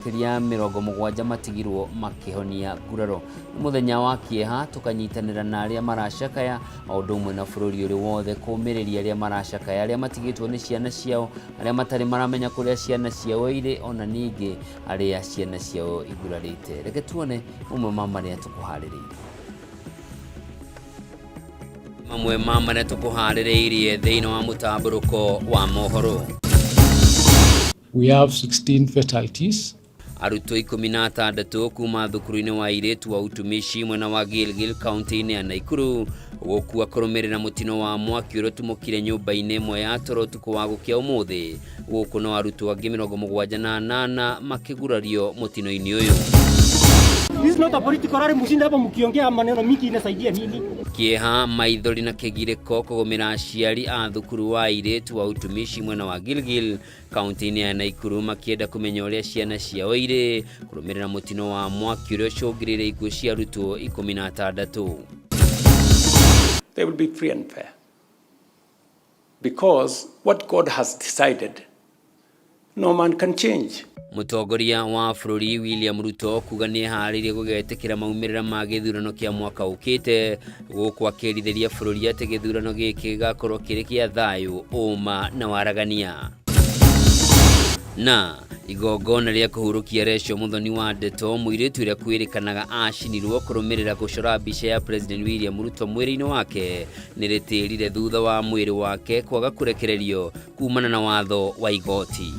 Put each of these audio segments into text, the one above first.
Makĩria ya 70 matigirwo makĩhonia nguraro. Nĩ mũthenya wa kĩeha tũkanyitanĩra na arĩa maracakaya o ũndũ ũmwe na bũrũri ũrĩ wothe kũmĩrĩria arĩa maracakaya, arĩa matigĩtwo nĩ ciana ciao, arĩa matarĩ maramenya kũrĩa ciana ciao irĩ, ona ningĩ arĩa ciana ciao igurarĩte. Reke tuone mamwe ma marĩa tũkũharĩrĩirie. Mamwe ma marĩa tũkũharĩrĩirie thĩinĩ wa mũtambũrũko wa mohoro. We have 16 fatalities. Arutwo 16 kuma thukuru-inĩ wa airĩtu wa Utumishi mwena wa Gilgil kaunti-inĩ ya Naikuru gũkua kũrũmĩrĩra mũtino wa mwaki ũrĩa ũtumũkire nyũmba-inĩ ĩmwe ya toro ũtukũ wa gũkĩa ũmũthĩ. Gũkũ no arutwo angĩ 78 makĩgurario mũtino-inĩ ũyũ. This is not a political rally, mshinde hapo mkiongea maneno mingi inasaidia nini? Kĩeha, maithori na kĩgirĩko kũgũmĩra aciari a thukuru wa airĩtu wa Utumishi mwena wa Gilgil kaunti-inĩ ya Naikuru makĩenda kũmenya ũrĩa ciana ciao irĩ kũrũmĩrĩra mũtino wa mwaki ũrĩa ũcũngĩrĩire ikuũ cia arutwo 16. They will be free and fair. Because what God has decided, no man can change. Mũtongoria wa bũrũri William Ruto kuga nĩ eharĩirie gũgetĩkĩra maumĩrĩra ma gĩthurano kĩa mwaka ũkĩte gũkũ akĩrithĩria bũrũri atĩ gĩthurano gĩkĩ gĩgakorwo kĩrĩ kĩa thayũ, ũma na waragania. Na igongona rĩa kũhurũkia Rachel Muthoni wa Ndeto, mũirĩtu ũrĩa kwĩrĩkanaga acinirwo kũrũmĩrĩra gũcora mbica ya President William Ruto mwĩrĩ-inĩ wake nĩ rĩtĩrire thutha wa mwĩrĩ wake kwaga kũrekererio kumana na watho wa igoti.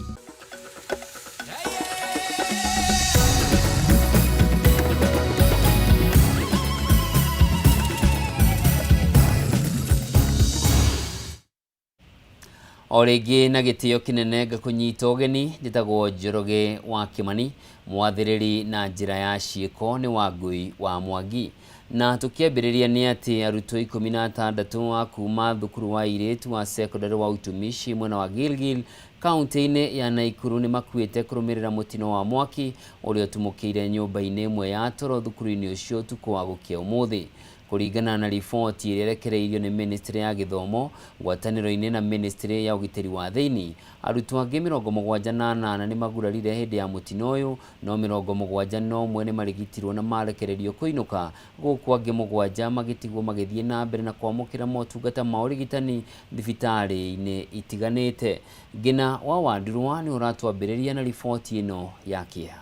O rĩngĩ na gĩtĩo kĩnene ngakũnyita ũgeni, njĩtagwo Njoroge wa Kĩmani, mwathĩrĩri na njĩra ya ciĩko nĩ Wangũi wa Mwangi. Na tũkĩambĩrĩria nĩ atĩ arutwo 16 a kuma thukuru wa airĩtu wa secondary wa Utumishi mwena wa Gilgil kaunti-inĩ ya Naikuru nĩ makuĩte kũrũmĩrĩra mũtino wa mwaki ũrĩa ũtumũkĩire nyũmba-inĩ ĩmwe ya toro thukuru-inĩ ũcio ũtukũ wa gũkĩa ũmũthĩ. Kũringana na riboti ĩrĩa ĩrekereirio nĩ ministry ya gĩthomo ngwatanĩro-inĩ na ministry ya ũgitĩri wa thĩinĩ, arutwo angĩ 78 nĩ magurarire hĩndĩ ya mũtino ũyũ, no 71 nĩ marigitirwo na marekererio kũinũka, gũkũ angĩ 7 magĩtigwo magĩthiĩ na mbere na kwamũkĩra motungata ma ũrigitani thibitarĩ-inĩ itiganĩte. Ngina wa Wandurwa nĩ ũratwambĩrĩria na riboti ĩno ya kĩeha.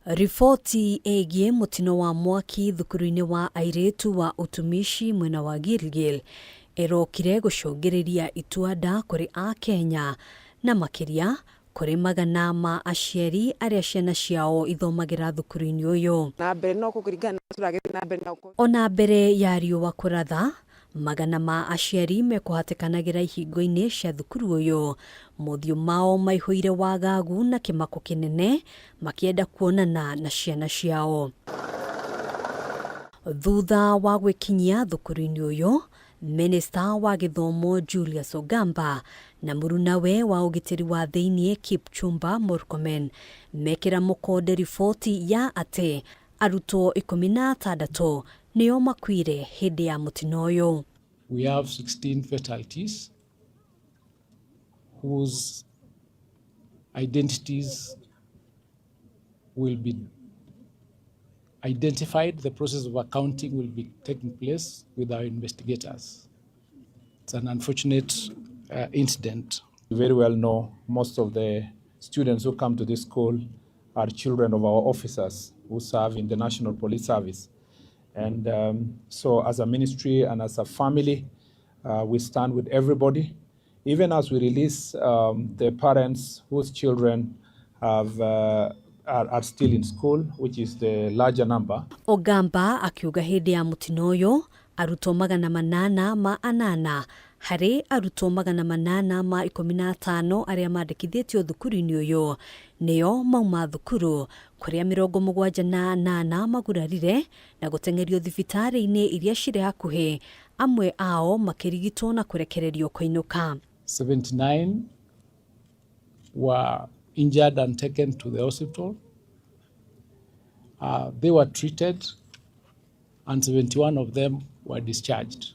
Riboti ĩgiĩ mũtino wa mwaki thukuru-inĩ wa airĩtu wa Utumishi mwena wa Gilgil ĩrokire gũcũngĩrĩria itua-nda kũrĩ Akenya na makĩria kũrĩ magana ma aciari arĩa ciana ciao ithomagĩra thukuru-inĩ ũyũ. Ona mbere ya riũa kũratha, magana ma aciari mekũhatĩkanagĩra ihingo-inĩ cia thukuru ũyũ, mothiũ mao maihũire wagagu na kĩmako kĩnene makĩenda kuonana na ciana ciao. Thutha wa gwĩkinyia thukuru-inĩ ũyũ, Minista wa gĩthomo Julius Ogamba na mũrunawe wa ũgitĩri wa thĩinĩ Kipchumba Murkomen mekĩra mũkonde riboti ya atĩ arutwo 16 nĩo makuire hĩndĩ ya mũtino ũyũ. We have 16 fatalities whose identities will be identified. The process of accounting will be taking place with our investigators. It's an unfortunate incident. We very well know most of the students who come to this school are children of our officers who serve in the National Police Service. And so as a ministry and as a family, we stand with everybody. Even as we release the parents whose children are still in school, which is the larger number. Ogamba akiuga hĩndĩ ya mũtino ũyũ arutwo 808 harĩ arutwo 815 arĩa mandĩkithĩtio thukuru-inĩ ũyũ nĩo mauma thukuru kũrĩa 78 magurarire na gũteng'erio thibitarĩ-inĩ iria cirĩ hakuhĩ, amwe ao makĩrigitwo na kũrekererio kũinũka. 79 were injured and taken to the hospital. They were treated and 71 of them were discharged.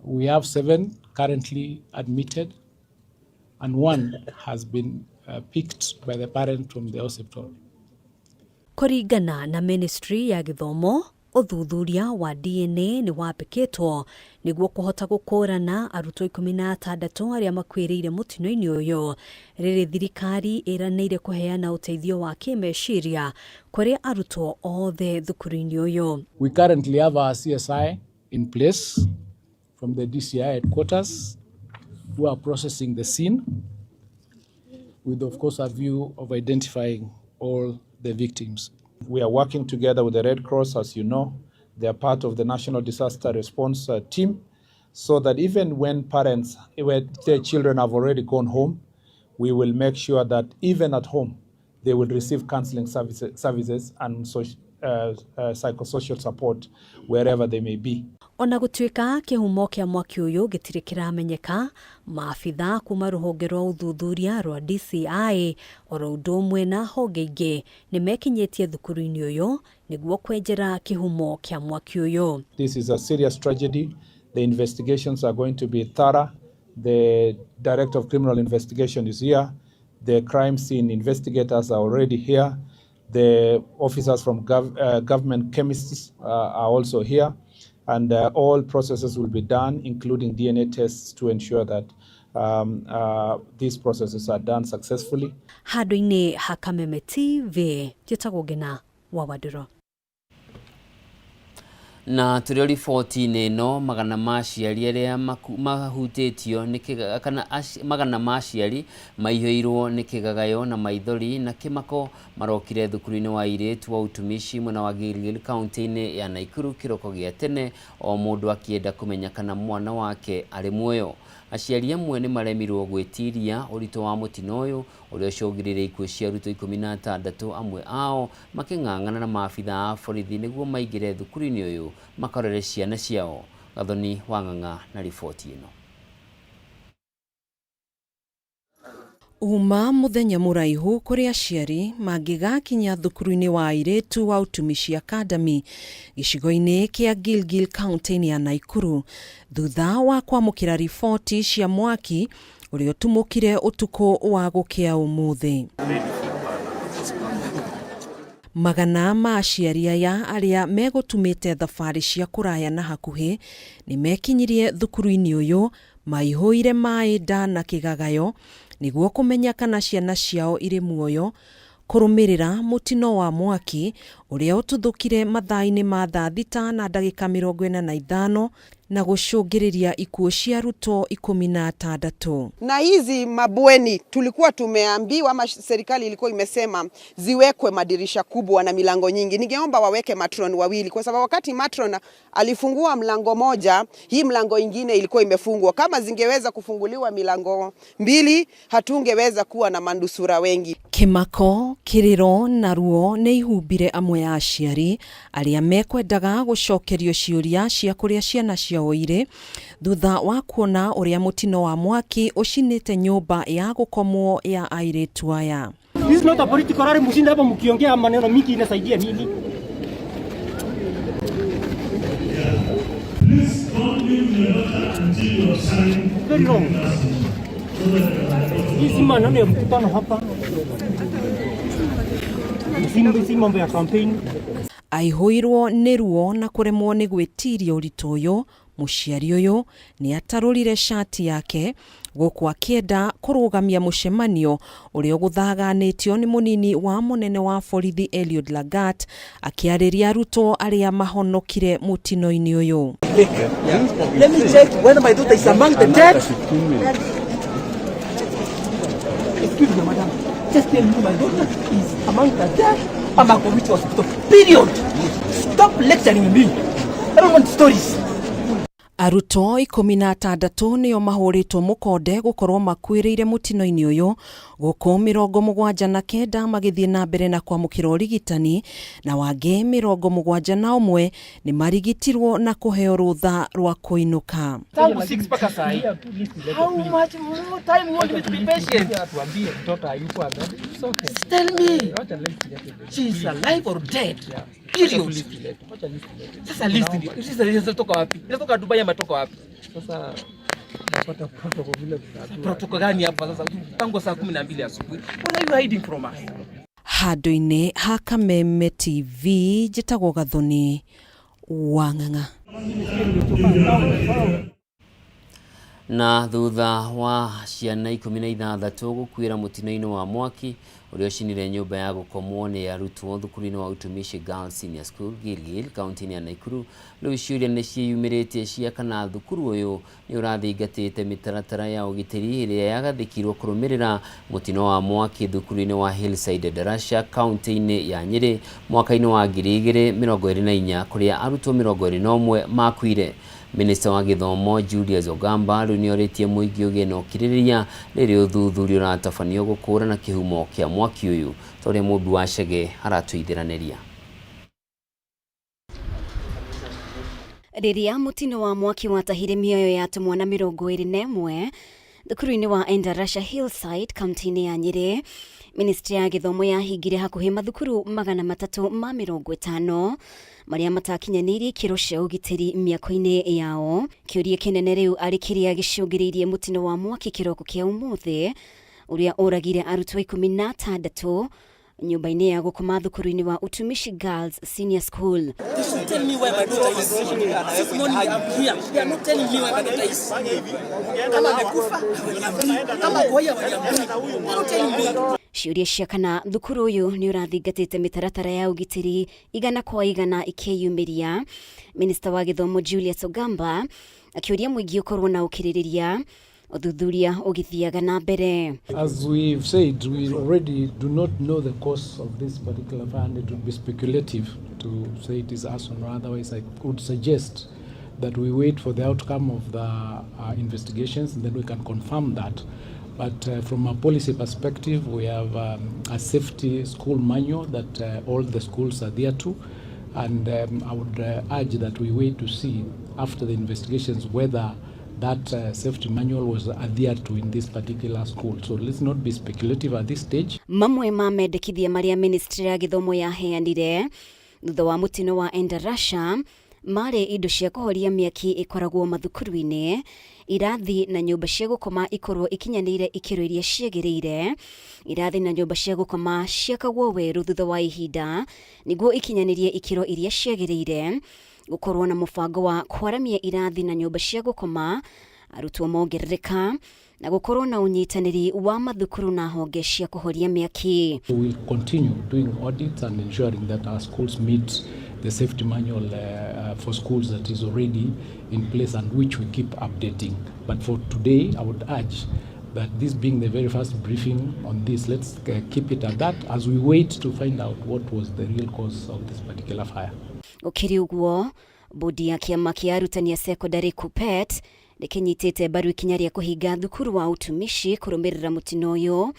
We have 7 currently admitted And one has been picked by the parent from the hospital. Kũringana na Ministry ya Gĩthomo, ũthuthuria wa DNA nĩ wambĩkĩtwo nĩguo kũhota gũkũrana arutwo 16 arĩa makuĩrĩire mũtino-inĩ ũyũ, rĩrĩ thirikari ĩranĩire kũheana ũteithio wa kĩmeciria kũrĩ arutwo othe thukuru-inĩ ũyũ. We currently have our CSI in place from the DCI headquarters who are processing the scene with, of course, a view of identifying all the victims. We are working together with the Red Cross, as you know. They are part of the National Disaster Response Team, so that even when parents, when their children have already gone home, we will make sure that even at home, they will receive counseling services and psychosocial support wherever they may be. Ona gũtuĩka kĩhumo kĩa mwaki ũyũ gĩtirĩ kĩramenyeka, maabitha kuma rũhonge rwa ũthuthuria rwa DCI oro ũndũ ũmwe na honge ingĩ nĩ mekinyĩtie thukuru-inĩ ũyũ nĩguo kwenjera kĩhumo kĩa mwaki ũyũ. This is a serious tragedy. The investigations are going to be thorough. The Director of Criminal Investigation is here. The crime scene investigators are already here. The officers from government chemists are also here. And all processes will be done, including DNA tests, to ensure that these processes are done successfully. Handũ-inĩ ha Kameme TV, njĩtagwo Ngina wa Wandũrũ. Na tũrĩ riboti-inĩ ĩno, magana ma aciari arĩa mahutĩtio nĩ kana magana ma aciari maihũirwo nĩ kĩgagayo na maithori na kĩmako marokire thukuru-inĩ wa airĩtu wa utumishi mwena wa Gilgil kaunti-inĩ ya Nakuru kĩroko gĩa tene, o mũndũ akĩenda kũmenya kana mwana wake arĩ muoyo. Aciari amwe nĩ maremirwo gwĩtiria ũritũ wa mũtino ũyũ ũrĩa ũcũngĩrĩirie ikuũ cia arutwo 16, amwe ao makĩng'ang'ana na maabitha a borithi nĩguo maingĩre thukuru-inĩ ũyũ makarore ciana ciao. Gathoni wa Ng'ang'a na riboti ĩno. Uma muthenya muraihu kuri aciari mangigakinya thukuru-ini wa airitu wa Utumishi Academy gicigo-ini kia Gilgil kaunti-ini ya Nakuru thutha wa kwamukira riboti cia mwaki uria utumukire utuku wa gukia umuthi. Magana ma aciari aya aria megutumite thabari cia kuraya na hakuhi ni mekinyirie thukuru-ini uyu maihuire mai nda na kigagayo niguo kumenya kana ciana ciao iri muoyo kurumirira mutino wa mwaki uria ututhukire mathaa-ini ma thaa 6 na ndagika 45 na gucungiriria ikuũ cia arutwo 16. Na hizi mabweni tulikuwa tumeambiwa ama serikali ilikuwa imesema ziwekwe madirisha kubwa na milango nyingi. Ningeomba waweke matron wawili, kwa sababu wakati matron alifungua mlango moja, hii mlango ingine ilikuwa imefungwa. Kama zingeweza kufunguliwa milango mbili, hatungeweza kuwa na mandusura wengi. Kimako, kiriro na ruo nĩ ihumbire amwe a aciari arĩa mekwendaga gũcokerio ciũria cia kũrĩa ciana ciao irĩ thutha wa kuona ũrĩa mũtino wa mwaki ũcinĩte nyũmba ya gũkomwo ya airĩtu aya. This is not a political rally, mshinde hapa mkiongea maneno mingi inasaidia nini? Please don't leave your daughter until you have signed. Very wrong. Hii si maneno ya mkutano hapa. Si mambo ya campaign. Aihũirwo nĩ ruo na kũremwo nĩ gwĩtiria ũritũ ũyũ, mũciari ũyũ nĩ atarũrire cati yake gũkũ akĩenda kũrũgamia mũcemanio ũrĩa ũgũthaganĩtio nĩ mũnini wa mũnene wa borithi Eliud Lagat akĩarĩria arutwo arĩa mahonokire mũtino-inĩ ũyũ. Let me check whether my daughter is among the dead. Excuse me, madam. Just tell me my daughter is among the dead. I'm a community hospital. Period. Stop lecturing me. I don't want stories. Arutwo 16 nĩo mahũrĩtwo mũkonde gũkorwo makuĩrĩire mũtino-inĩ ũyũ gũkũ 79 magĩthiĩ na mbere na kwamũkĩra ũrigitani na wangĩ 71 nĩ marigitirwo na kũheo rũtha rwa kũinũka. Tangu 6 mpaka saa hii. How much more time you want me to be patient? Tell me. She is alive or dead? Period. Sasa list ndio. Sasa list inatoka wapi? Inatoka Dubai ama inatoka wapi? Sasa Protocol gani hapa sasa? Tangu saa 12 asubuhi. What are you hiding from us? Handũ-inĩ ha Kameme TV njĩtagwo Gathoni wa Ng'ang'a. Na thutha wa ciana 16 gũkuĩra mũtino-inĩ wa mwaki ũrĩa ũcinire nyũmba ya gũkomwo nĩ arutwo thukuru-inĩ wa Utumishi Girls Senior School Gilgil kaunti-inĩ ya Nakuru, rĩu ciũria nĩ ciĩyumĩrĩtie cia kana thukuru ũyũ nĩ ũrathingatĩte mĩtaratara ya ũgitĩri ĩrĩa yagathĩkirwo kũrũmĩrĩra mũtino wa mwaki thukuru-inĩ wa Hillside Darasha kaunti-inĩ ya Nyĩrĩ mwaka-inĩ wa 2024 kũrĩa arutwo 21 makuire. Minista wa gĩthomo Julius Ogamba rĩu nĩorĩtie mũingĩ ũgĩe na ũkirĩrĩria rĩrĩa ũthuthuria ũratabanio gũkũũrana kĩhumo kĩa mwaki ũyũ ta ũrĩa Mũmbi wa Chege aratũithĩranĩria. Rĩrĩa mũtino wa mwaki watahire mĩoyo ya tũmwana 21 thukuru-inĩ wa Endarasha Hillside kaunti-inĩ ya Nyĩrĩ, ministry ya gĩthomo yahingire hakuhĩ mathukuru 350 marĩa matakinyanĩirie ikĩro cia ũgitĩri mĩako-inĩ yao. Kĩũria kĩnene rĩu arĩ kĩrĩa gĩcũngĩrĩirie mũtino wa mwaki kĩroko kĩa ũmũthĩ ũrĩa ũragire arutwo 16 nyũmba-inĩ ya gũkoma thukuru-inĩ wa Utumishi Girls Senior School. They should tell me where my daughter is. Since morning I'm here. They are not telling me where my daughter is. Kama amekufa hawaniambii. Kama ako hai hawaniambii. They are not telling me. Ciũria cia kana thukuru ũyũ nĩ ũrathingatĩte mĩtaratara ya ũgitĩri igana kwa igana ikĩyumĩria. Minista wa gĩthomo Julius Ogamba akĩũria mũingĩ ũkorwo na ũkirĩrĩria ũthuthuria ũgĩthiaga na mbere. As we've said, we already do not know the cause of this particular fire, and it would be speculative to say it is arson or otherwise. I would suggest that we wait for the outcome of the investigations and then we can confirm that. But from a policy perspective, we have a safety school manual that all the schools are there to, and I would urge that we wait to see after the investigations whether that safety manual was adhered to in this particular school. So let's not be speculative at this stage. Mamwe ma mendekithia marĩa ministry ya gĩthomo yaheanire thutha wa mũtino wa Endarasha marĩ indo cia kũhoria mĩaki ikoragwo mathukuru-inĩ, irathi na nyũmba cia gũkoma ikorwo ikinyanĩire ikĩro iria ciagĩrĩire, irathi na nyũmba cia gũkoma ciakagwo werũ thutha wa ihinda nĩguo ikinyanĩrie ikĩro iria ciagĩrĩire, gũkorwo na mũbango wa kwaramia irathi na nyũmba cia gũkoma arutwo mongerereka, na gũkorwo na ũnyitanĩri wa mathukuru na honge cia kũhoria mĩaki. We will continue doing audits and ensuring that our schools meet the safety manual for schools that is already in place and which we keep updating. But for today, I would urge that this being the very first briefing on this, let's keep it at that as we wait to find out what was the real cause of this particular fire. Gũkĩrĩ ũguo, bodi ya kĩama kĩa arutani a secondary KUPPET nĩkĩnyitĩte mbaru ikinya rĩa kũhinga thukuru wa Utumishi kũrũmĩrĩra mũtino ũyũ.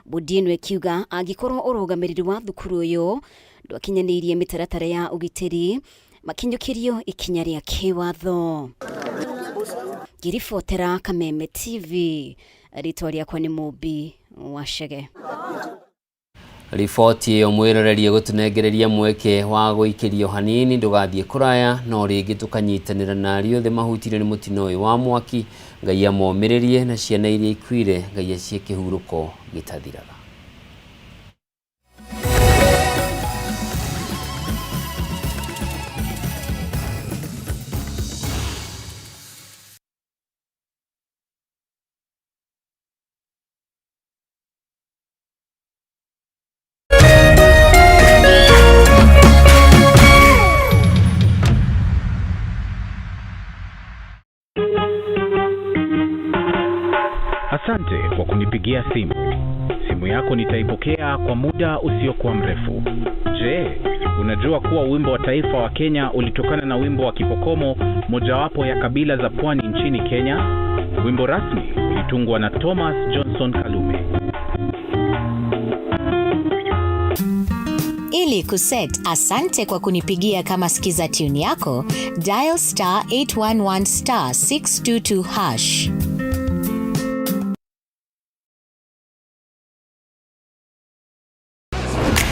Bodi ĩno ĩkiuga angĩkorwo ũrũgamĩrĩri wa thukuru ũyũ ndwakinyanĩirie mĩtaratara ya ũgitĩri makinyũkĩrio ikinya rĩa kĩwatho. Ngĩribotera Kameme TV, rĩtwa rĩakwa nĩ Mũmbi wa Chege. Riboti ĩyo mwĩrorerie gũtũnengereria mweke wa gũikĩrio hanini ndũgathiĩ kũraya no rĩngĩ tũkanyitanĩra na arĩa othe mahutirio nĩ mũtino ũyũ wa mwaki. Ngai amomĩrĩrie na ciana iria ikuire Ngai acihe kĩhurũko gĩtathiraga. Asante kwa kunipigia simu. Simu yako nitaipokea kwa muda usiokuwa mrefu. Je, unajua kuwa wimbo wa taifa wa Kenya ulitokana na wimbo wa Kipokomo, mojawapo ya kabila za pwani nchini Kenya? Wimbo rasmi ulitungwa na Thomas Johnson Kalume. Ili kuset asante kwa kunipigia kama sikiza tune yako, dial star 811 star 622 hash.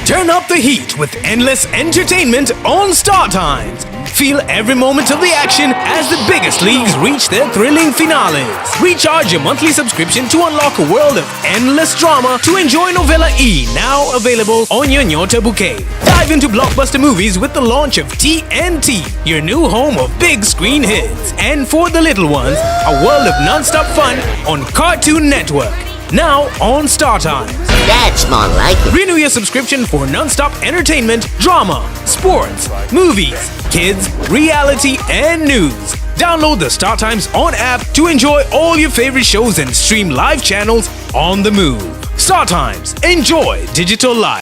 Turn up the heat with endless entertainment on Star Times. Feel every moment of the action as the biggest leagues reach their thrilling finales. Recharge your monthly subscription to unlock a world of endless drama to enjoy Novella E, now available on your Nyota bouquet. Dive into blockbuster movies with the launch of TNT, your new home of big screen hits. And for the little ones, a world of non-stop fun on Cartoon Network. Now on Star Times. That's more like it. Renew your subscription for non-stop entertainment, drama, sports, movies, kids, reality, and news. Download the Star Times On app to enjoy all your favorite shows and stream live channels on the move. Star Times. Enjoy digital life.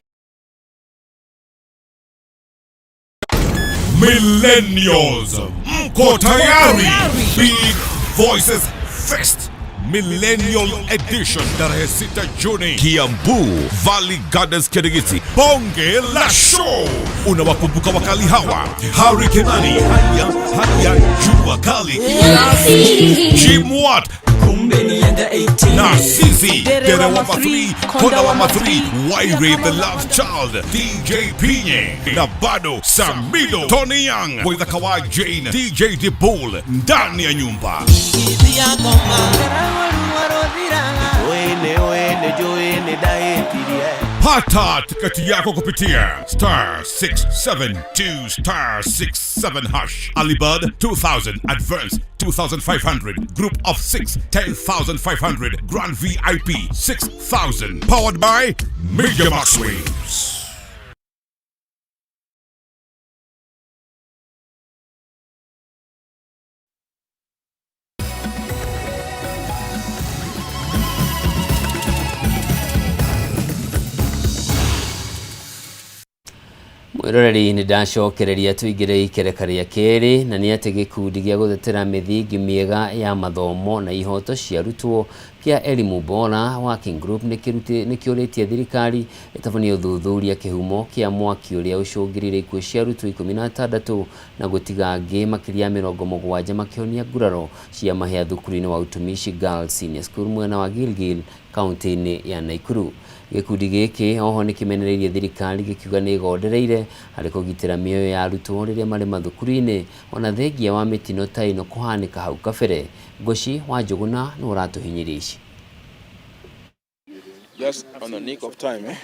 Millennials, mko tayari? Big Voices Fest Millennial Edition tarehe 6 Juni, Kiambu Valley Gardens, Kirigiti. Bonge la show! Unawakumbuka wakali hawa: Harry Kimani, haya haya, jua kali, Jim Watt na Sisi Derewa 3 Konda wa 3 Waire the Love Child DJ Pinye na bado Samido Tony Young with Kawai Jane DJ Dibul ndani ya nyumba. Pata tiketi yako kupitia star 672 star 67 hash. Alibud 2000 advance 2500 group of 6 10500 grand VIP 6000 powered by Major Max Waves. Mwĩroreri nĩ ndacokereria tũingĩre ikereka rĩa kerĩ na nĩ atĩ gĩkundi gĩa gũtetera mĩthingi mĩega ya mathomo na ihoto cia arutwo kĩa Elimu Bora Working Group nĩ kĩũrĩtie thirikari ĩtabanie ũthuthuria kĩhumo kĩa mwaki ũrĩa ũcũngĩrĩire ikuũ cia arutwo 16 na gũtiga angĩ makĩria ya 70 makĩhonia nguraro cia mahĩa thukuru-inĩ wa Utumishi Girls Senior School mwena wa Gilgil kaunti-inĩ ya Nakuru. Gĩkundi gĩkĩ oho nĩ kĩmenereirie thirikari gĩkiuga nĩ ĩgondereire harĩ kũgitĩra mĩoyo ya arutwo rĩrĩa marĩ mathukuru-inĩ ona thengia wa mĩtino ta ĩno kũhanĩka hau kabere. Ngũci wa Njũgũna nĩ ũratũhinyĩria ici. Just on the nick of time, eh?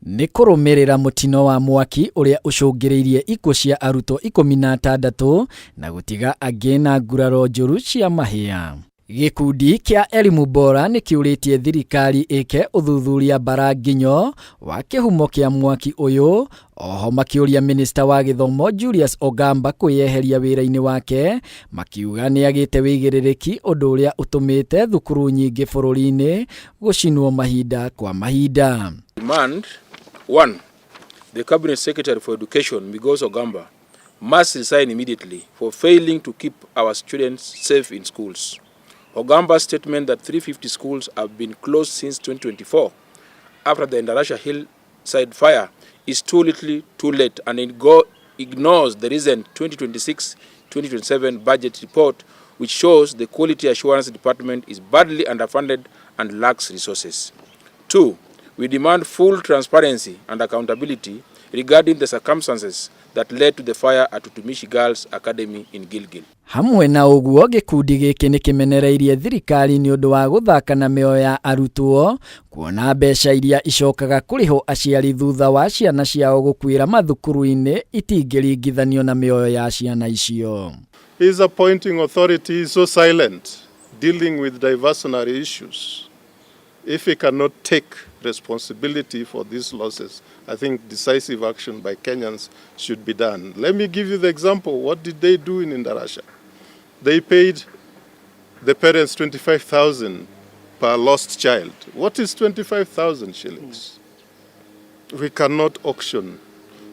Nĩ kũrũmĩrĩra mũtino wa mwaki ũrĩa ũcũngĩrĩirie ikuũ cia arutwo 16 na gũtiga angĩ na nguraro njũru cia mahĩa. Gĩkundi kĩa Elimu Bora nĩ kĩũrĩtie thirikari ĩke ũthuthuria bara nginyo wa kĩhumo kĩa mwaki ũyũ oho makĩũria minista wa gĩthomo Julius Ogamba kwĩyeheria wĩra-inĩ wake makiuga nĩagĩte wĩigĩrĩrĩki ũndũ ũrĩa ũtũmĩte thukuru nyingĩ bũrũri-inĩ gũcinwo mahinda kwa mahinda. Demand 1. The Cabinet Secretary for Education, Migos Ogamba, must resign immediately for failing to keep our students safe in schools. Ogamba's statement that 350 schools have been closed since 2024 after the Endarasha hillside fire is too little too late and it ignores the recent 2026-2027 budget report, which shows the Quality Assurance Department is badly underfunded and lacks resources. 2. We demand full transparency and accountability regarding the circumstances that led to the fire at Utumishi Girls Academy in Gilgil. Hamwe na ũguo gĩkundi gĩkĩ nĩ kĩmenereirie thirikari nĩ ũndũ wa gũthaka na mĩoyo ya arutwo kuona mbeca iria icokaga kũrĩhwo aciari thutha wa ciana ciao gũkuĩra mathukuru-inĩ itingĩringithanio na mĩoyo ya ciana icio. His appointing authority is so silent dealing with diversionary issues. If he cannot take responsibility for these losses, I think decisive action by Kenyans should be done. Let me give you the example. What did they do in Endarasha? They paid the parents 25,000 per lost child. What is 25,000 shillings? We cannot auction,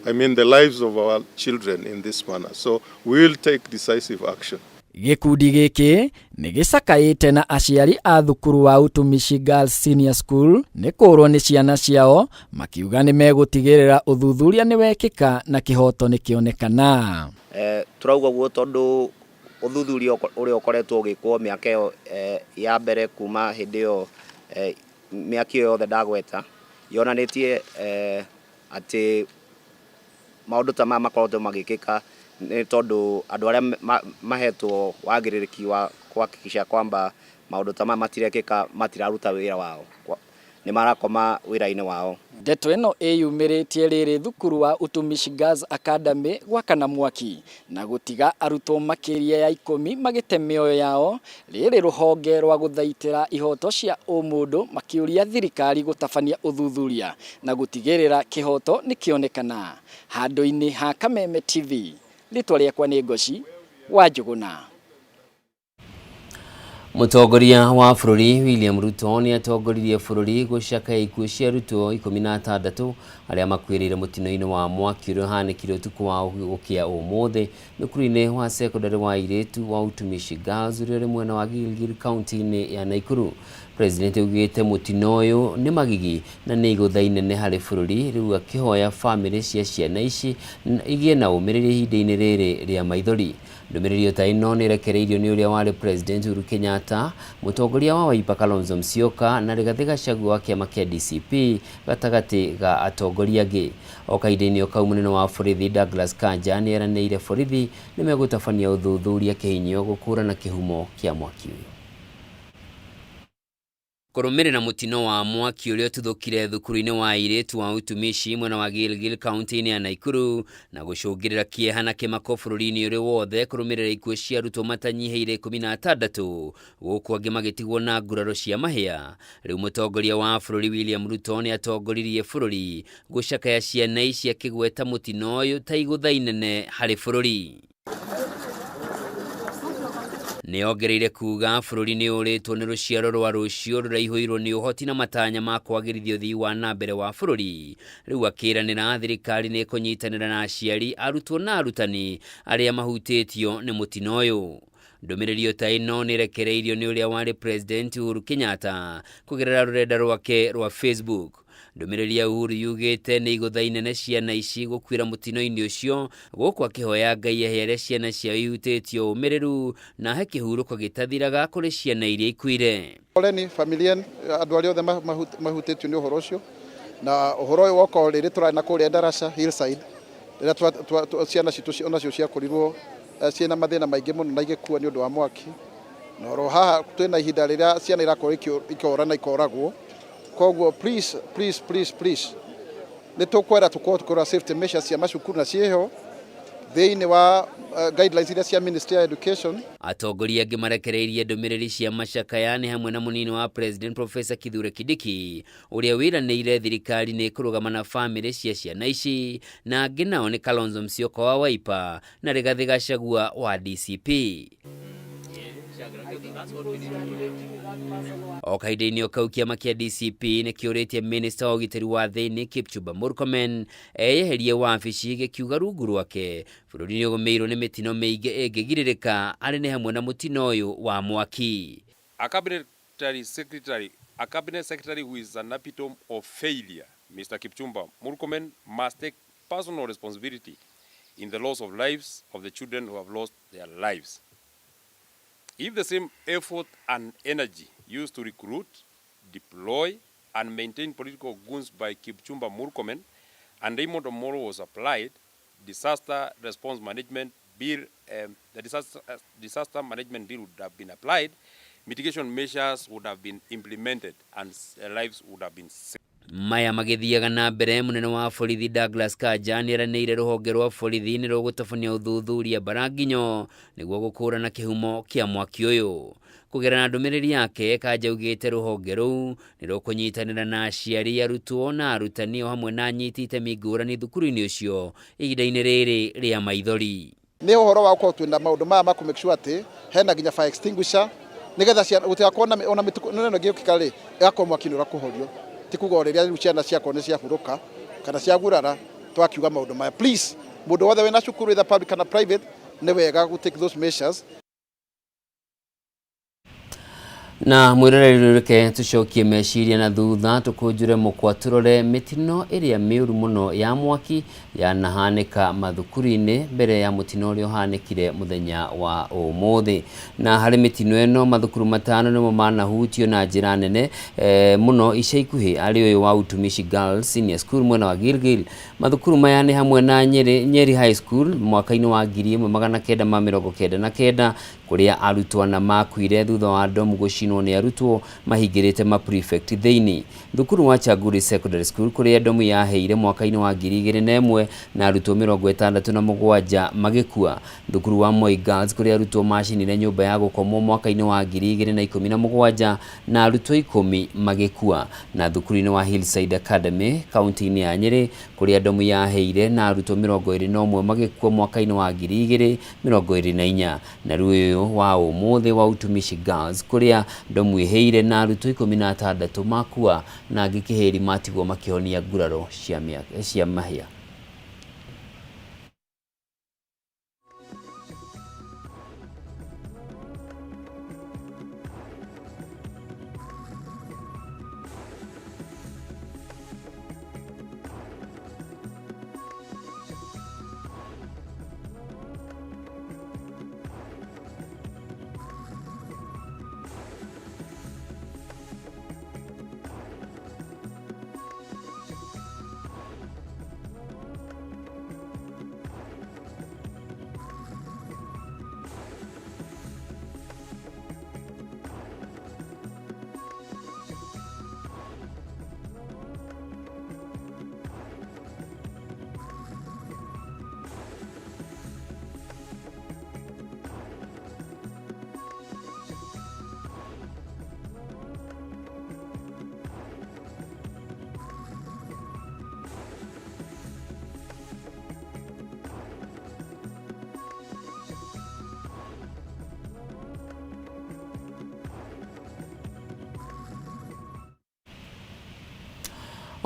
the lives of our children in this manner. So we will take decisive action. Gĩkundi gĩkĩ nĩ gĩcakaĩte na aciari a thukuru wa Utumishi Girls Senior School nĩ kũũrwo nĩ ciana ciao makiuga nĩ megũtigĩrĩra ũthuthuria nĩ wekĩka na kĩhoto nĩ kĩonekana. Turauga guo tondu ũthuthuria ũrĩa ũkoretwo ũgĩkwo mĩaka ĩyo ya mbere kuma hĩndĩ ĩyo mĩaka ĩyo yothe ndagweta yonanĩtie Atĩ maũndũ ta maya makoretwo magĩkĩka nĩ tondũ andũ arĩa mahetwo wagĩrĩrĩki wa kuhakikisha kwamba maũndũ ta maya matirekĩka matiraruta wĩra wao, nĩ marakoma wĩra-inĩ wao. Ndeto ĩno ĩyumĩrĩtie rĩrĩ thukuru wa Utumishi Girls Academy gwakana mwaki na gũtiga arutwo makĩria ya ikũmi magĩte mĩoyo yao, rĩrĩ rũhonge rwa gũthaitĩra ihoto cia ũmũndũ makĩũria thirikari gũtabania ũthuthuria na gũtigĩrĩra kĩhoto nĩkĩonekana. Handũ-inĩ ha Kameme TV, rĩtwa rĩakwa nĩ Ngoci wa Njũgũna. Mũtongoria wa bũrũri William Ruto nĩ atongoririe bũrũri gũcakaya ikuũ cia arutwo 16 arĩa makuĩrĩire mũtino-inĩ wa mwaki ũrĩa ũhanĩkire ũtukũ wa gũkĩa ũmũthĩ thukuru-inĩ wa sekondarĩ wa airĩtu wa Utumishi Girls ũrĩa ũrĩ mwena wa Gilgil kaunti-inĩ ya Nakuru. President augĩte mũtino ũyũ nĩ magigi na nĩ igũtha inene harĩ bũrũri, rĩu akĩhoya famĩlĩ cia ciana ici igĩe na ũmĩrĩria ihinda-inĩ rĩrĩ rĩa maithori. Ndũmĩrĩri ta ĩno nĩ ĩrekereirio nĩ ũrĩa warĩ President Uhuru Kenyatta, mũtongoria wa Wiper Kalonzo Musyoka na Rigathĩ Gachagua wa kĩama kĩa DCP gatagatĩ ga atongoria angĩ. O kahinda-inĩ o kau mũnene wa borithi Douglas Kanja nĩ eranĩire borithi nĩ megũtabania ũthuthuria kĩhinyio gũkũrana kĩhumo kĩa mwaki ũyũ. Kũrũmĩrĩra mũtino wa mwaki ũrĩa ũtuthũkire thukuru-inĩ wa airĩtu wa Utumishi mwena wa Gilgil kaunti-inĩ ya Nakuru na gũcũngĩrĩra kĩeha na kĩmako bũrũri-inĩ ũrĩ wothe kũrũmĩrĩra ikuũ cia arutwo matanyihĩire 16 gũkũ angĩ magĩtigwo na nguraro cia mahĩa. Rĩu mũtongoria wa bũrũri William Ruto nĩ atongoririe bũrũri gũcakaya ciana ici akĩgweta mũtino ũyũ ta igũtha inene harĩ bũrũri. Nĩ ongereire kuga bũrũri nĩ ũrĩtwo nĩ rũciaro rwa rũciũ rũraihũirwo nĩ ũhoti na matanya ma kwagĩrithia ũthii wa na mbere wa bũrũri. Rĩu akĩranĩra thirikari nĩ ĩkũnyitanĩra na aciari, arutwo na arutani arĩa mahutĩtio nĩ mũtino ũyũ. Ndũmĩrĩri ta ĩno nĩ ĩrekereirio nĩ ũrĩa warĩ President Uhuru Kenyatta kũgerera rũrenda rwake rwa Facebook. Ndũmĩrĩri ya Uhuru yugĩte nĩ igũtha inene ciana ici gũkuĩra mũtino-inĩ ũcio, gũkũ akĩhoya Ngai ehe arĩa ciana ciao ihutĩtio ũmĩrĩru na ahe kĩhurũko gĩtathiraga kũrĩ ciana iria ikuire. Poleni familia, andũ arĩa othe mahutĩtio nĩ ũhoro ũcio, na ũhoro ũyũ woka o rĩrĩ tũrarĩ na kũrĩa Ndarasha Hillside, rĩrĩa ciana citũ onacio ciakorirwo ciĩna mathĩna maingĩ mũno na igĩkua nĩ ũndũ wa mwaki, na oro haha twĩna ihinda rĩrĩa ciana irakorwo ikĩora na ikoragwo. Koguo please, please, please, please, nĩ tũkwenda tũkorwo tũkĩrora safety measures cia macukuru na ciĩho thĩinĩ wa guidelines iria cia Ministry ya Education. Atongoria angĩ marekereirie ndũmĩrĩri cia macakaya nĩ hamwe na mũnini wa President Professor Kithure Kindiki ũrĩa wĩranĩire thirikari nĩ ĩkũrũgama na famĩlĩ cia ciana ici, na angĩ nao nĩ Kalonzo Musyoka wa Wiper na Rigathĩ Gachagua wa DCP. O kahinda-inĩ o kau kĩama kĩa DCP nĩ kĩũrĩtie minista wa ũgitĩri wa thĩinĩ Kipchumba Murkomen eyeherie wabici, gĩkiuga rungu rwake bũrũri nĩ ũgũmĩirwo nĩ mĩtino mĩingĩ ĩngĩgirĩrĩka arĩ nĩ hamwe na mũtino ũyũ wa mwaki. A cabinet secretary who is an epitome of failure, Mr. Kipchumba Murkomen, must take personal responsibility in the loss of lives of the children who have lost their lives. If the same effort and energy used to recruit, deploy, and maintain political goons by Kipchumba Murkomen and Raymond Omolo was applied, disaster response management bill, the disaster management bill would have been applied, mitigation measures would have been implemented, and lives would have been saved. Maya magĩthiaga na mbere, mũnene wa borithi Douglas Kanja nĩeranĩire rũhonge rwa borithi nĩ rũgũtabania ũthuthuria mbaranginyo nĩguo gũkũrana kĩhumo kĩa mwaki ũyũ. Kũgerera ndũmĩrĩri yake, Kanja augĩte rũhonge rũu nĩ rũkũnyitanĩra na aciari, arutwo na arutani o hamwe na anyiti itemi ngũrani thukuru-inĩ ũcio ihinda-inĩ rĩrĩ rĩa maithori. Nĩ ũhoro wa gũkorwo twĩna maũndũ maya ma kũ make sure atĩ hena nginya fire extinguisher nĩgetha ciana gũtigakorwo na ona mĩtuko ĩno ĩngĩũkĩka rĩ, ĩgakorwo mwaki nĩ ũrakũhorio, ti kuga o rĩrĩa rĩu ciana ciakorwo nĩ ciahurũka kana ciagurara twakiuga maũndũ maya. Please, mũndũ wothe wĩna cukuru either public kana private, nĩ wega gũ take those measures. Na mwĩroreri, reke tũcokie meciria na thutha, tũkũnjũre mũkwa, tũrore mĩtino ĩrĩa mĩũru mũno ya mwaki yanahanĩka mathukuru-inĩ mbere ya mũtino ũrĩa ũhanĩkire mũthenya wa ũmũthĩ. Na harĩ mĩtino ĩno, mathukuru 5 nĩmo manahutio na njĩra nene mũno ica ikuhĩ, arĩ ũyũ wa Utumishi Girls Senior School mwena wa Gilgil. Mathukuru maya nĩ hamwe na Nyeri High School mwaka-inĩ wa 1999, kũrĩa arutwo 4 makuire thutha wa ndomu gũcinwo nĩ arutwo mahingĩrĩte ma prefect thĩinĩ. Thukuru wa Chaguri Secondary School, kũrĩa ndomu yaheire mwaka-inĩ wa 2001 na arutwo 67 magĩkua. Thukuru wa Moi Girls, kũrĩa arutwo macinire nyũmba ya gũkomwo mwaka-inĩ wa 2017 na arutwo 10 magĩkua. Na thukuru-inĩ wa Hillside Academy kaunti-inĩ ya Nyĩrĩ, kũrĩa ndomu yaheire na arutwo 21 magĩkua mwaka-inĩ wa 2024. Na rĩu ũyũ wa ũmũthĩ wa Utumishi Girls, kũrĩa ndomu ĩhĩire na arutwo 16 makua na angĩ kĩhĩri matigwo makĩhonia nguraro cia mahĩa.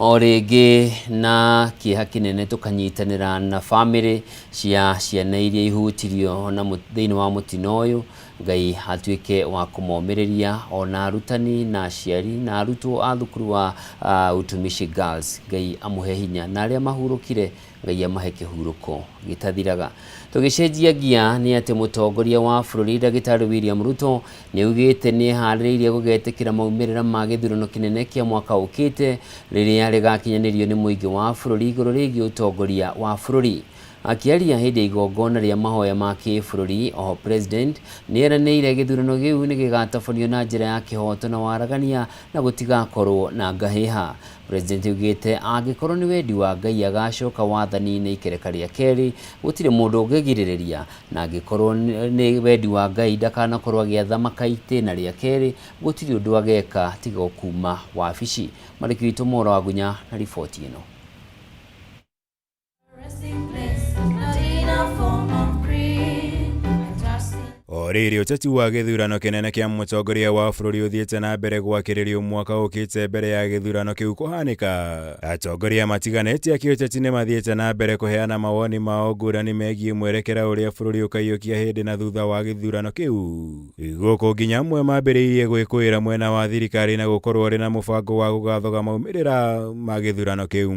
O rĩngĩ na kĩeha kĩnene tũkanyitanĩra na bamĩrĩ cia ciana iria ihutirio na thĩinĩ wa mũtino ũyũ. Ngai atuĩke wa kũmomĩrĩria, ona arutani na aciari na arutwo a thukuru wa Utumishi Girls. Ngai amũhe hinya, na arĩa mahurũkire Ngai amahe kĩhurũko gĩtathiraga. Tũgĩcenjia ngia nĩ atĩ mũtongoria wa bũrũri Ndagĩtarĩ William Ruto nĩ augĩte nĩ eharĩrĩirie gũgetĩkĩra maumĩrĩra ma gĩthurano kĩnene kĩa mwaka ũkĩte rĩrĩa rĩgakinyanĩrio nĩ mũingĩ wa bũrũri igũrũ rĩgiĩ ũtongoria wa bũrũri. Akĩaria hĩndĩ ya igongona rĩa mahoya ma kĩbũrũri, oho President nĩ eranĩire gĩthurano gĩu nĩ gĩgatabanio na njĩra ya kĩhoto na waragania na gũtigakorwo na ngahĩha. President augĩte angĩkorwo nĩ wendi wa Ngai agacoka wathani-inĩ ikereka rĩa kerĩ, gũtirĩ mũndũ ũngĩgirĩrĩria, na angĩkorwo nĩ wendi wa Ngai ndakanakorwo agĩathamaka itĩna rĩa kerĩ, gũtirĩ ũndũ ageka tiga o kuma wabici. Marĩki witũ Mora Wagunya na riboti ĩno. O rĩrĩ ũteti wa gĩthurano kĩnene kĩa mũtongoria wa bũrũri ũthiĩte na mbere gwakĩrĩrio mwaka ũkĩte mbere ya gĩthurano kĩu kũhanĩka, atongoria matiganĩte a kĩũteti nĩ mathiĩte na mbere kũheana mawoni mao ngũrani megiĩ mwerekera ũrĩa bũrũri ũkaiyũkia hĩndĩ na thutha wa gĩthurano kĩu. Gũkũ nginya amwe mambĩrĩirie gwĩkũĩra mwena wa thirikari na gũkorwo ũrĩ na mũbango wa gũgathoga maumĩrĩra ma gĩthurano kĩu.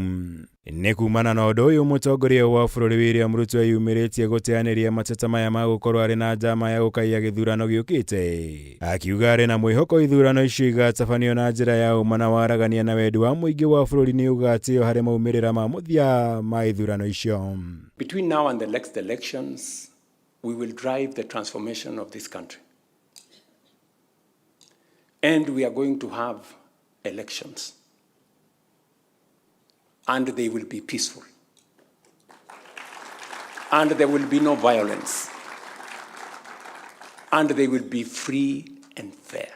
Nĩ kumana na ũndũ ũyũ mũtongoria wa bũrũri William Ruto eyumĩrĩtie gũteanĩria mateta maya ma gũkorwo arĩ na njama ya gũkaiya gĩthurano gĩũkĩte, akiuga arĩ na mwĩhoko ithurano icio igatabanio na njĩra ya ũma na waragania na wendi wa mũingĩ wa bũrũri nĩ ũgatĩo harĩ maumĩrĩra ma mũthia ma ithurano icio. Between now and the next elections, we will drive the transformation of this country. And we are going to have elections. And they will be peaceful. And there will be no violence. And they will be free and fair.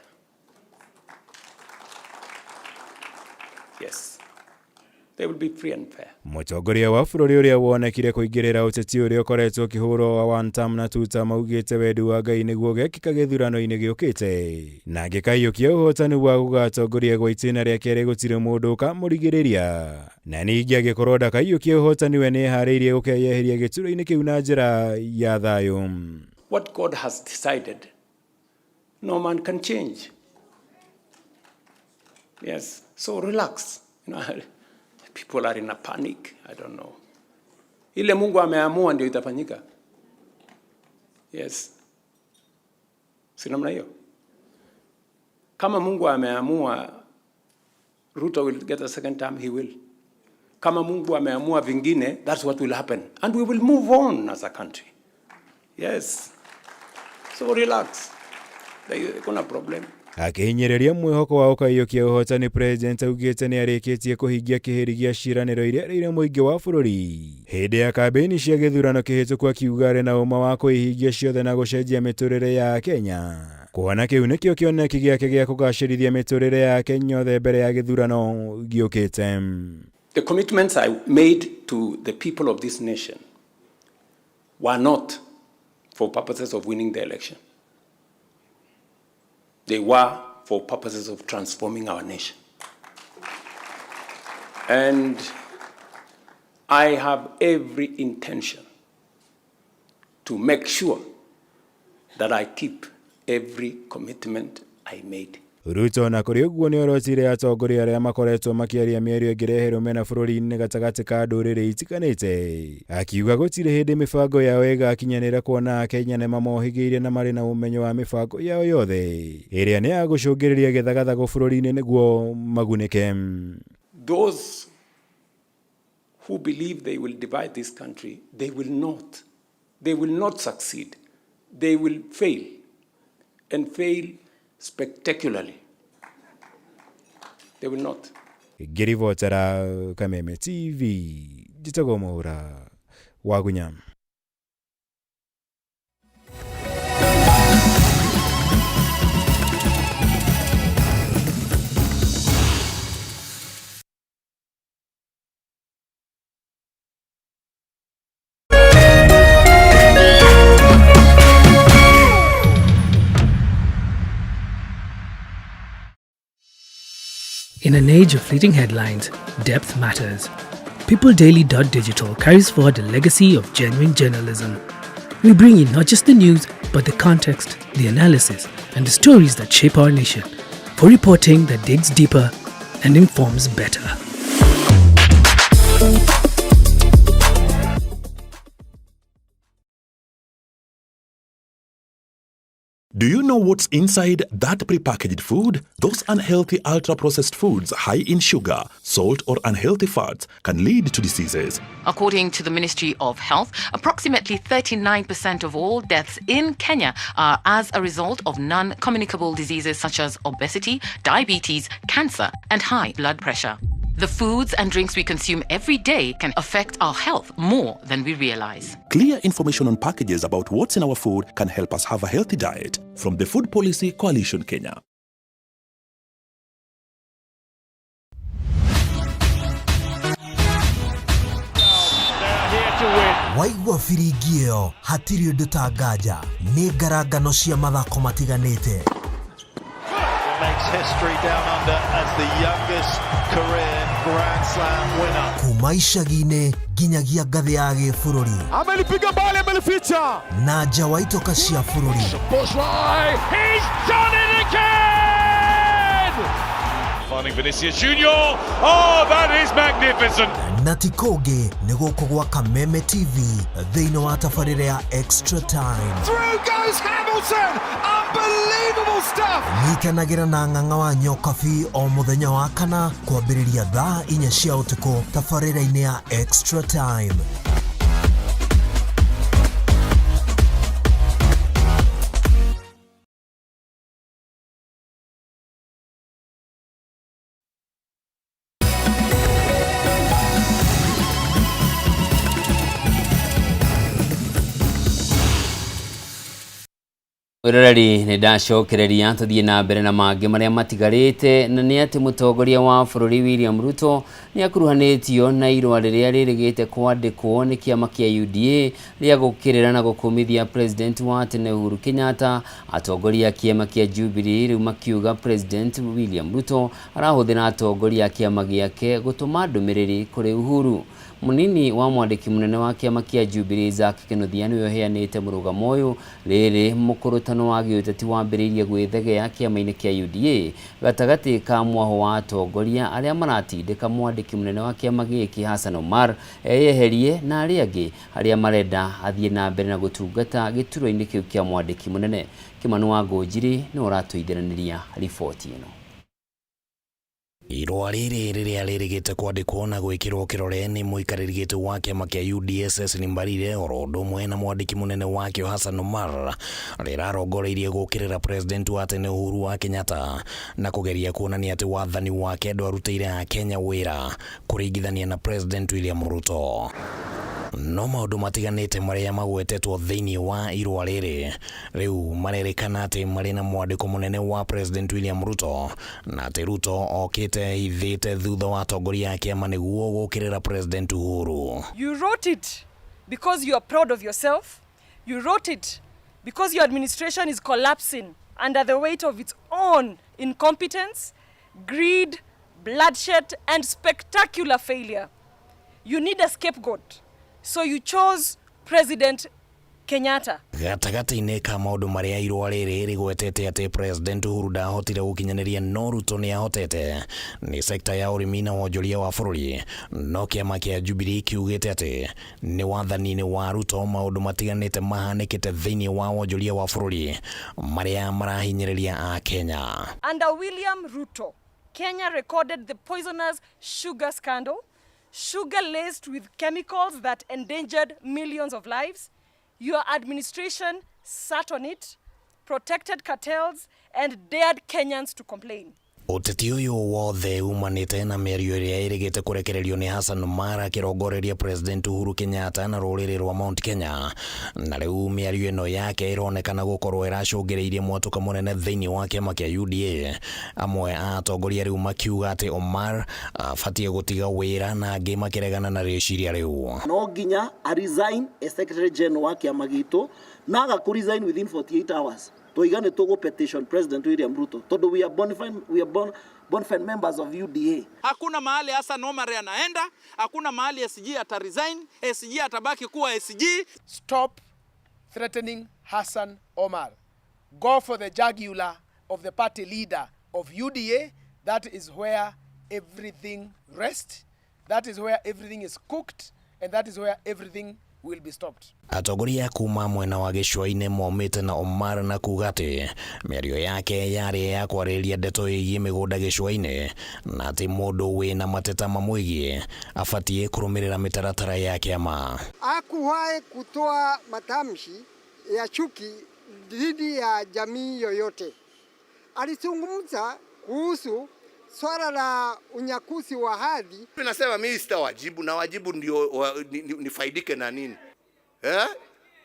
Yes, they will be free and fair. Mũtongoria wa bũrũri ũrĩa wonekire kũingĩrĩra ũteti ũrĩa ũkoretwo ũkĩhũrwo wa one term na two term augĩte wendi wa Ngai nĩguo ũgekĩka gĩthurano-inĩ gĩũkĩte, na angĩkaiyũkia ũhotani wa gũgatongoria gwa itĩna rĩa kerĩ gũtirĩ mũndũ ũkamũrigĩrĩria, na ningĩ angĩkorwo ndakaiyũkia ũhotani we nĩeharĩirie gũkeyeheria gĩturwa-inĩ kĩu na njĩra ya thayũ. What God has decided, no man can change. Yes. So relax. You know, people are in a panic. I don't know. Ile Mungu ameamua ndio itafanyika. Yes. Si namna hiyo? Kama Mungu ameamua Ruto will get a second term, he will. Kama Mungu ameamua vingine, that's what will happen. And we will move on as a country. Yes. So relax. Kuna problem. Akĩhinyĩrĩria mwĩhoko wa ũkaiyũkia ũhotani president augĩte nĩarĩkĩtie kũhingia kĩhĩri gĩa ciĩranĩro iria erĩire mũingĩ wa bũrũri hĩndĩ ya kambĩini cia gĩthurano kĩhĩtũku akiuga arĩ na ũma wa kũihingia ciothe na gũcenjia mĩtũrĩre ya Kenya kuona kĩu nĩkĩo kĩoneki gĩake gĩa kũgacĩrithia mĩtũrĩre ya Kenya othe mbere ya gĩthurano gĩũkĩte. The commitments I made to the people of this nation were not for purposes of winning the election. They were for purposes of transforming our nation. And I have every intention to make sure that I keep every commitment I made. Ruto na kũrĩ ũguo nĩorotire atongoria arĩa makoretwo makĩaria mĩario ĩngĩrehe rũmena bũrũri-inĩ gatagatĩ ka ndũrĩrĩ itiganĩte akiuga gũtirĩ hĩndĩ mĩbango yao ĩgakinyanĩra kuona akenya nĩmamohĩgĩire na marĩ na ũmenyo wa mĩbango yao yothe ĩrĩa nĩ ya gũcũngĩrĩria gĩthagathago bũrũri-inĩ nĩguo magunĩke. Those who believe they will divide this country, they will not. They will not succeed. They will fail, and fail spectacularly. They will not. Ngĩribotera Kameme TV njĩtagwo Mwaura Wagunya. In an age of fleeting headlines, depth matters. PeopleDaily.digital carries forward the legacy of genuine journalism. We bring you not just the news, but the context, the analysis, and the stories that shape our nation for reporting that digs deeper and informs better. Do you know what's inside that prepackaged food? Those unhealthy ultra processed foods high in sugar, salt, or unhealthy fats can lead to diseases. According to the Ministry of Health, approximately 39% of all deaths in Kenya are as a result of non communicable diseases such as obesity, diabetes, cancer, and high blood pressure. The foods and drinks we consume every day can affect our health more than we realize. Clear information on packages about what's in our food can help us have a healthy diet. From the Food Policy Coalition Kenya. Waigua biringi ĩyo hatirĩ ũndũ ta nganja nĩ ngarangano cia mathako matiganĩte. Makes history down under as the youngest career Grand Slam winner. Kuma icagi-inĩ nginyagia ngathĩ ya gĩbũrũri. Amelipiga bali, amelificha. Na nja wa itoka cia bũrũri. He's done it again! Finding Vinicius Junior. Oh, that is magnificent. Na ti kũngĩ nĩ gũkũ gwa Kameme TV thĩinĩ wa tabarĩra ya Extra Time. Through goes Hamilton! Unbelievable stuff! Nyitanagĩra na ng'ang'a wa Nyokabi o mũthenya wa kana kwambĩrĩria thaa 4 cia ũtukũ tabarĩra-inĩ ya Extra Time. Mwĩroreri nĩ ndacokereria tũthiĩ na mbere na mangĩ marĩa matigarĩte na nĩ atĩ mũtongoria wa bũrũri William Ruto nĩ akuruhanĩtio na irũa rĩrĩa rĩrĩgĩte kwandĩkwo nĩ kĩama kĩa UDA rĩa gũkĩrĩra na gũkũmithia president wa tene Uhuru Kenyatta. Atongoria a kĩama kĩa Jubilee rĩu makiuga president William Ruto arahũthĩra atongoria a kĩama gĩake gũtũma ndũmĩrĩri kũrĩ Uhuru. Mũnini wa mwandĩki mũnene wa kĩama kĩa Jubilee Zack Kinuthia nĩwe ũheanĩte mũrũgamo ũyũ rĩrĩ mũkũrũtano wa gĩũteti wambĩrĩirie gwĩthegea kĩama-inĩ kĩa UDA gatagatĩ ka mwaho wa atongoria arĩa maratindĩka mwandĩki mũnene wa kĩama gĩkĩ Hassan Omar eyeherie na arĩa angĩ arĩa marenda athiĩ na mbere na gũtungata gĩturwa-inĩ kĩu kĩa mwandĩki mũnene. Kĩmani wa Ngũnjiri nĩwe ũratũithiranĩria riboti ĩno. Irũa rĩrĩ rĩrĩa rĩrĩgĩte kwandĩkwo na gwĩkĩrwo kĩrore nĩ mũikarĩri gĩtĩ wa kĩama kĩa UDA Cecily Mbarire oro ũndũ ũmwe na mwandĩki mũnene wakĩo Hassan Omar rĩrarongoreirie gũkĩrĩra president wa tene Uhuru wa Kenyatta na kũgeria kuonania atĩ wathani wake ndwarutĩire akenya wĩra kũringithania na president William Ruto. No maũndũ matiganĩte marĩa magwetetwo thĩinĩ wa irũa rĩrĩ rĩu marerĩkana atĩ marĩ na mwandĩko mũnene wa president William Ruto na atĩ Ruto okĩte hithĩte thutha wa atongoria a kĩama nĩguo gũkĩrĩra president Uhuru. You wrote it because you are proud of yourself. You wrote it because your administration is collapsing under the weight of its own incompetence, greed, bloodshed, and spectacular failure. You need a scapegoat. So you chose President Kenyatta. Gatagatĩ-inĩ ka maũndũ marĩa irũa rĩrĩ rĩgwetete atĩ President Uhuru ndahotire gũkinyanĩria no Ruto nĩ ahotete nĩ sekta ya ũrĩmi na wonjoria wa bũrũri no kĩama kĩa Jubilee kiugĩte atĩ nĩ wathani-inĩ wa Ruto maũndũ matiganĩte mahanĩkĩte thĩinĩ wa wonjoria wa bũrũri marĩa marahinyĩrĩria Akenya. Under William Ruto, Kenya recorded the poisonous sugar scandal, sugar laced with chemicals that endangered millions of lives. Your administration sat on it, protected cartels, and dared Kenyans to complain. Ũteti ũyũ wothe umanĩte na mĩario ĩrĩa ĩrĩgĩte kũrekererio nĩ Hassan Omar akĩrongoreria President Uhuru Kenyatta na rũrĩrĩ rwa Mount Kenya na rĩu mĩario ĩno yake ĩronekana gũkorwo ĩracũngĩrĩirie mwatũka mũnene thĩinĩ wa kĩama kĩa UDA amwe a atongoria rĩu makiuga atĩ Omar abatiĩ gũtiga wĩra na angĩ makĩregana na rĩciria rĩu. No nginya a resign as secretary general wa kĩama gitũ na aga kũ resign within 48 hours twiga nĩ tũgũ petition President William Ruto tondũ we are bona fide members of UDA. Hakuna mahali Hassan Omar anaenda, hakuna mahali SG ata resign, SG atabaki kuwa SG. Stop threatening Hassan Omar. Go for the jugular of the party leader of UDA. That is where everything rests. That is where everything is cooked, and that is where everything will be stopped. Atongoria kuma mwena wa gĩcũa-inĩ momĩte na Omar na kuga atĩ mĩario yake yarĩ ya kwarĩrĩria ndeto ĩgiĩ mĩgũnda gĩcũa-inĩ na atĩ mũndũ wĩna mateta mamwĩgiĩ abatiĩ kũrũmĩrĩra mĩtaratara ya kĩama. Hakuwahi kutoa matamshi ya chuki dhidi ya jamii yoyote. Alizungumza kuhusu swala la unyakuzi wa ardhi. Nasema mimi sitawajibu na wajibu ndio nifaidike na nini? Eh?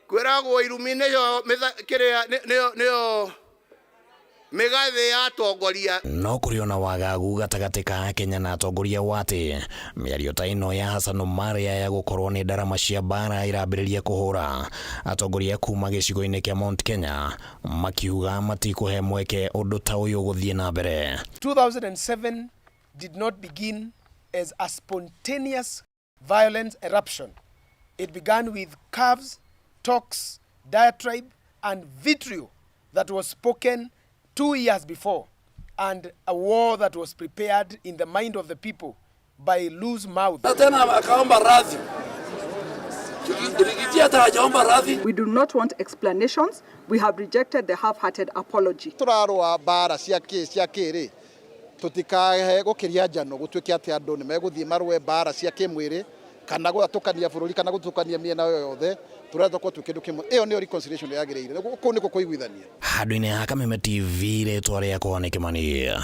Kwiragwo irumi niyo kiria niyo migathe ya atongoria. No kũrĩ ona wagagu gatagatĩ ka Kenya na atongoria wa atĩ mĩario ta ĩno ya Hassan Omar ya gũkorwo nĩ ndarama cia mbara ĩrambĩrĩria kũhũra atongoria kuma gĩcigo-inĩ kĩa Mount Kenya makiuga matikũhe mweke ũndũ ta ũyũ gũthiĩ na mbere. 2007 did not begin as a spontaneous violent eruption. It began with curves, talks, diatribe, and vitriol that was spoken 2 years before, and a war that was prepared in the mind of the people by loose mouth. We do not want explanations. We have rejected the half-hearted apology. Turarũa mbara cia kĩrĩ tutikahe gũkĩria njano gũtuĩke atĩ andũ nĩ megũthiĩ marũe mbara cia kĩmwĩrĩ kana gũatũkania bũrũri kana gũthũkania mĩena yothe turenda kwa tu kindu kimwe iyo niyo reconciliation yagiriire kuu niko kuiguithania. Handũ-inĩ ha Kameme TV rĩtwa rĩakwa nĩ Kĩmani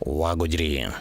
wa Ngũnjiri.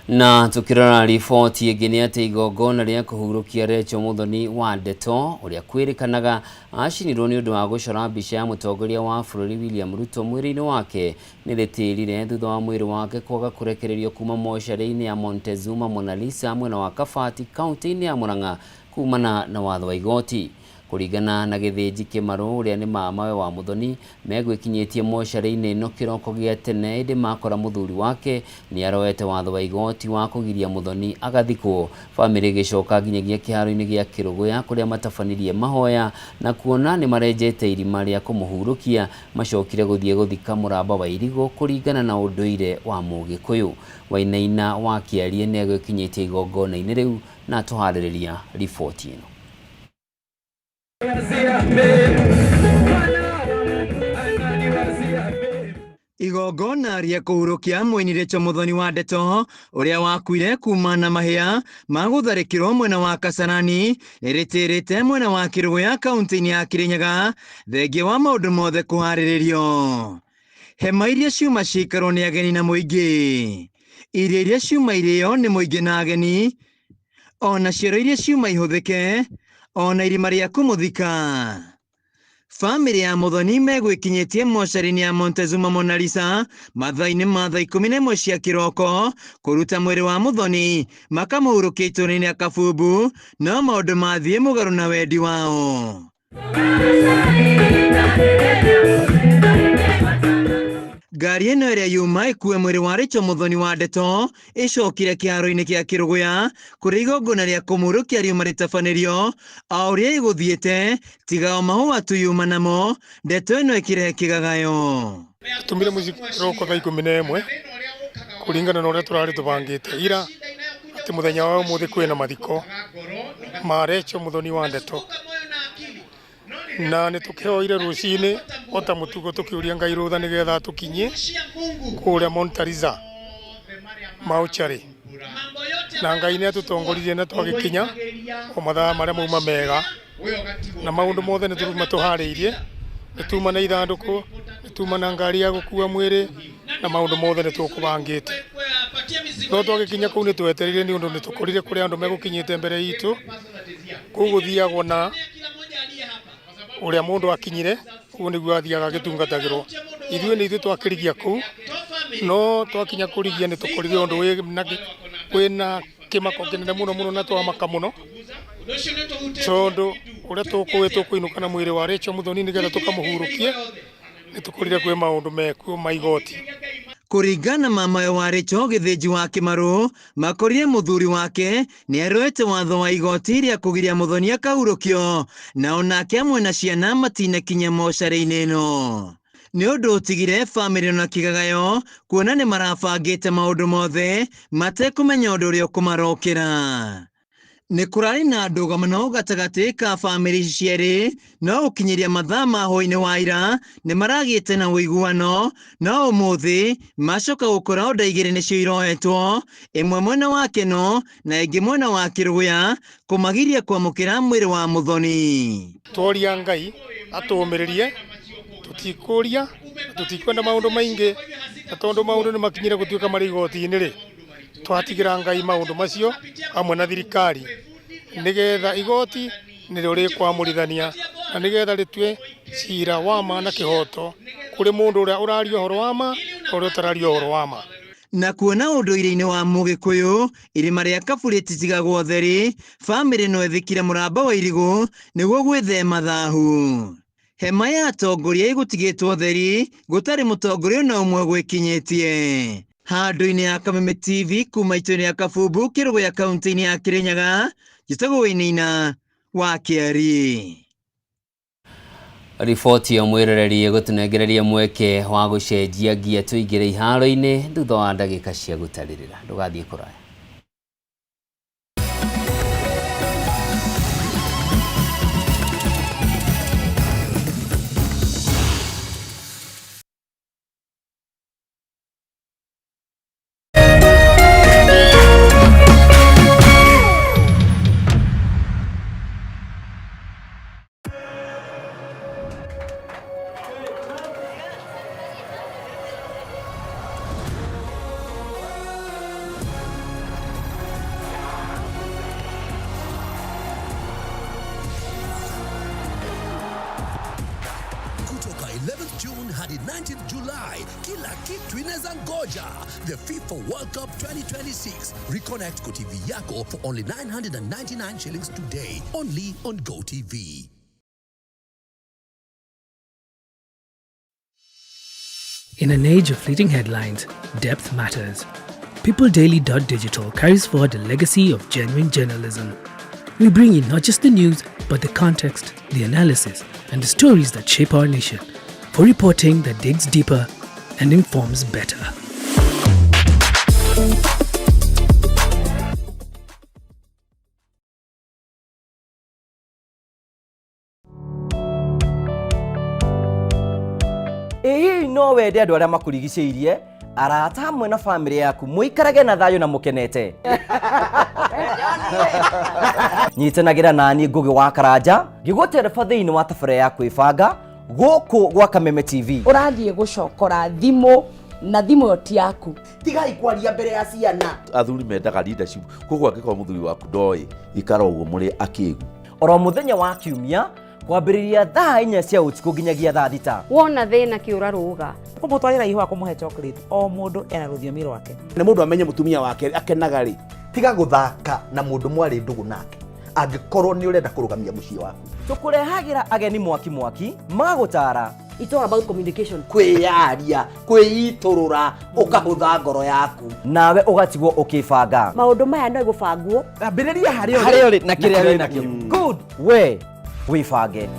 Na tukirora riboti ĩngĩ nĩ atĩ igongona rĩa kũhurũkia Rachel Muthoni wa Ndeto ũrĩa kwĩrĩkanaga acinirwo nĩ ũndũ wa gũcora mbica ya mũtongoria wa bũrũri William Ruto mwĩrĩ-inĩ wake nĩ rĩtĩrire thutha wa mwĩrĩ wake kwaga kũrekererio kuma mocarĩ-inĩ ya Montezuma Mona Lisa mwena wa Kabati kaunti-inĩ ya Murang'a kumana na watho wa igoti. Kũringana na Gĩthĩnji Kĩmarũ ũrĩa nĩ mamawe wa Muthoni, megwĩkinyĩtie mocarĩ-inĩ ĩno kĩroko gĩa tene ĩndĩ makora mũthuri wake nĩ aroete watho wa igoti wa kũgiria Muthoni agathikwo. Bamĩrĩ ĩgĩcoka nginyagia kĩharo-inĩ gĩa Kĩrũgũya kũrĩa matabanirie mahoya na kuona nĩ marenjete irima rĩa kũmũhurũkia, macokire gũthiĩ gũthika mũramba wa irigũ kũringana na ũndũire wa Mũgĩkũyũ. Wainaina wa Kĩarie nĩ egwĩkinyĩtie igongona-inĩ rĩu na atũharĩrĩria riboti ĩno. Igongona rĩa kũhurũkia mũini Rachel Muthoni wa Ndeto ũrĩa wakuire kuma na mahĩa ma gũtharĩkĩrwo mwena wa Kasarani nĩrĩtĩrĩte mwena wa Kĩrũgũya kaunti-inĩ ya Kĩrĩnyaga, thengia wa maũndũ mothe kũharĩrĩrio. Hema iria ciuma ciikarwo nĩ ageni na mũingĩ, irio iria ciuma irĩo nĩ mũingĩ na ageni, ona cioro iria ciuma ihũthĩke, ona irima rĩa kũmũthika. Bamĩrĩ ya Muthoni megwĩkinyĩtie mocarĩ-inĩ ya Montezuma Mona Lisa mathaa-inĩ ma thaa 11 cia kĩroko kũruta mwĩrĩ wa Muthoni makamũhurũkia itũũra-inĩ rĩa Kabumbu, no maũndũ mathiĩ mũgarũ na wendi wao. Ngari ĩno ĩrĩa yuma ĩkue mwĩrĩ wa Rachel Muthoni wa Ndeto ĩcokire kĩharo-inĩ kĩa Kĩrũgũya kũrĩa igongona rĩa kũmũhurũkia riuma rĩtabanĩrio o ũrĩa ĩgũthiĩte, tiga o mahũa tu yuma namo, ndeto ĩno ĩkĩrehe kĩgagayo. Tumire mũciĩ kĩroko thaa 11 kũringana na ũrĩa tũrarĩ tũbangĩte ira atĩ mũthenya wa ũmũthĩ kwĩna mathiko ma Rachel Muthoni wa Ndeto, na nĩ tũkĩhoire rũcinĩ o ta mũtugo tũkĩũria Ngai rũtha nĩgetha tũkinyie kũrĩa Montalisa Mauchari, na Ngai nĩ atũtongoririe na twagĩkinya o mathaa marĩa mauma mega, na maũndũ mothe nĩ tũruma tũharĩirie, nĩ tuma na ithandũkũ, nĩ tuma na ngari ya gũkua mwĩrĩ, na maũndũ mothe nĩ tũkũbangĩte. No twagĩkinya kũu nĩ twetereire nĩ ũndũ nĩ tũkorire kũrĩa andũ megũkinyĩte mbere itũ, kũu gũthiagwo na ũrĩa mũndũ akinyire, ũguo nĩguo athiaga agĩtungatagĩrwo. Ithuĩ nĩ ithuĩ twakĩrigia kũu, no twakinya kũrigia nĩ tũkorire ũndũ wĩna kĩmako kĩnene mũno mũno na twamaka mũno, tondũ ũrĩa tũkũĩ tũkũinũka na mwĩrĩ wa Rachel Muthoni nĩgetha tũkamũhurũkie, nĩ tũkorire kwĩ maũndũ mekuo ma igoti. Kũringana mamawe wa Rachel Gĩthĩnji wa Kĩmarũ, makorire mũthuri wake nĩ aroete watho wa igoti rĩa kũgiria Muthoni akahurũkio, na onake amwe na ciana matinakinya mocarĩ-inĩ ĩno. Nĩ ũndũ ũtigire bamĩrĩ na kĩgagayo kuona nĩ marabangĩte maũndũ mothe matekũmenya ũndũ ũrĩa ũkũmarokĩra. Nĩ kũrarĩ na ndũgamano gatagatĩ ka bamĩrĩ ici cierĩ, no gũkinyĩria mathaa ma hwaĩ-inĩ wa ira nĩ maragĩte na ũiguano, no ũmũthĩ macoka gũkora onda igĩrĩ nĩcio iroetwo, ĩmwe mwena wa Keno na ĩngĩ mwena wa Kĩrũgũya, kũmagiria kwamũkĩra mwĩrĩ wa Muthoni. Tworia Ngai atũũmĩrĩrie, tũtikũria, tũtikwenda maũndũ maingĩ, na tondũ maũndũ nĩ makinyire gũtuĩka marĩ igoti-inĩ rĩ, twatigĩra Ngai maũndũ macio hamwe na thirikari nĩgetha igoti nĩrĩo rĩkwamũrithania na nĩgetha rĩtue cira wa ma na kĩhoto kũrĩ mũndũ ũrĩa ũraria ũhoro wa ma na ũrĩa ũtararia ũhoro wa ma. Na kuona ũndũire-inĩ wa Mũgĩkũyũ irima rĩa kaburi rĩtitigagwo theri, bamĩrĩ no ĩthikire mũramba wa irigũ nĩguo gwĩthema thahu. Hema ya atongoria ĩgũtigĩtwo theri gũtarĩ mũtongoria ona ũmwe gwĩkinyĩtie. Handũ-inĩ ya Kameme TV kuma itũũra rĩa Kabumbu, Kĩrũgũya kaunti-inĩ ya Kĩrĩnyaga, njĩtagwo Wainaina wa Kĩari. Riboti ya mwĩroreri ĩgũtũnengereria mweke wa gũcenjia ngia tũingĩre iharo-inĩ thutha wa ndagĩka cia gũtarĩrĩra. Ndũgathiĩ kũraya. Kutoka 11th June hadi 19th July, kila kitu inaweza ngoja. The FIFA World Cup 2026. Reconnect GoTV yako for only 999 shillings today. Only on GoTV. In an age of fleeting headlines, depth matters. PeopleDaily.digital carries forward the legacy of genuine journalism. We bring you not just the news, but the context, the analysis, and the stories that shape our nation. For reporting that digs deeper and informs better. Ĩ hihi no wende andũ arĩa makũrigicĩirie arata hamwe na bamĩrĩ yaku mũikarage na thayũ na mũkenete? Nyitanagĩra naniĩ Ngũgĩ wa Karanja ngĩgũtereba thĩinĩ wa tabarĩra ya kwĩbanga gũkũ gwa Kameme TV. Ũrathiĩ gũcokora thimũ na thimũ ĩyo ti yaku. Tigai kwaria mbere ya ciana. Athuri mendaga leadership, koguo angĩkorwo mũthuri waku ndoĩ, ikara ũguo mũrĩ akĩgu. Oro mũthenya wa kiumia kwambĩrĩria thaa inya cia ũtukũ nginyagia thaa thita. Wona thĩna kĩũra rũga. Kũmũtwarĩra ihũa kũmũhe chocolate, o mũndũ ena rũthiomi rwake. Nĩ mũndũ amenye mũtumia wake akenaga rĩ. Tiga gũthaka na mũndũ mwarĩ ndũgũ nake angĩkorwo nĩ ũrenda kũrũgamia mũciĩ waku. Tũkũrehagĩra ageni mwaki mwaki magũtara. It's all about communication. Kwĩyaria, kwĩitũrũra, ũkahũtha ngoro yaku. Nawe ũgatigwo ũkĩbanga. Maũndũ maya no gũbangwo. Ambĩrĩria harĩa ũrĩ. Harĩa ũrĩ na kĩrĩa wĩ nakĩo. Good. We wĩbange.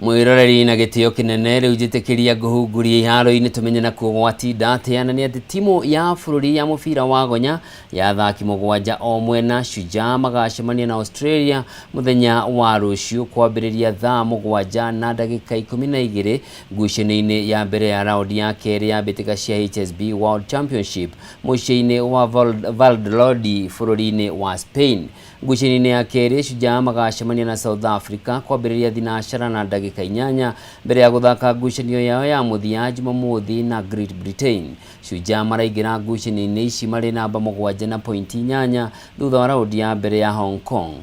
Mwiroreri na gĩtĩo kĩnene rĩu njĩtĩkĩria ngũhungurie iharo-inĩ tũmenye nakuo gwatinda atĩa, na nĩ atĩ timu ya bũrũri ya mũbira wa gonya ya athaki mũgwanja o mwena Shujaa magacemania na Australia mũthenya wa rũciũ kwambĩrĩria thaa mũgwanja na ndagĩka ikũmi na igĩrĩ ngucanio-inĩ ya mbere ya raundi ya kerĩ ya mbĩtĩka cia HSB World Championship mũciĩ-inĩ wa Valladolid bũrũri-inĩ wa Spain. Ngucanio-inĩ ya kerĩ Shujaa magacemania na South Africa kwambĩrĩria thinacara na ndagĩka inyanya mbere ya gũthaka ngucanio yao ya mũthia Jumamothi na Great Britain. Shujaa maraingĩra ngucanio-inĩ ici marĩ namba mũgwanja na pointi inyanya thutha wa raundi ya mbere ya Hong Kong.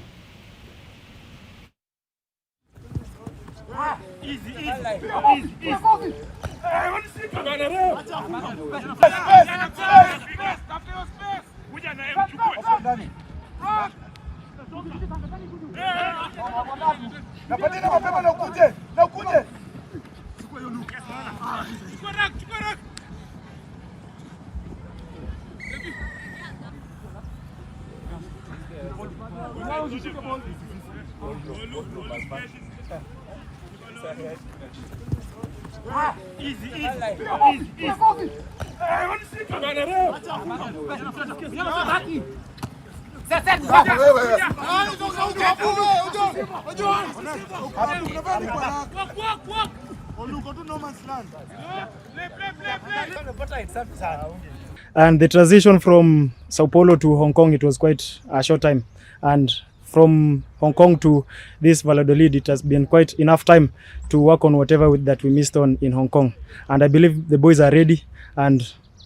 And the transition from Sao Paulo to Hong Kong, it was quite a short time. And from Hong Kong to this Valladolid, it has been quite enough time to work on whatever that we missed on in Hong Kong. And I believe the boys are ready, and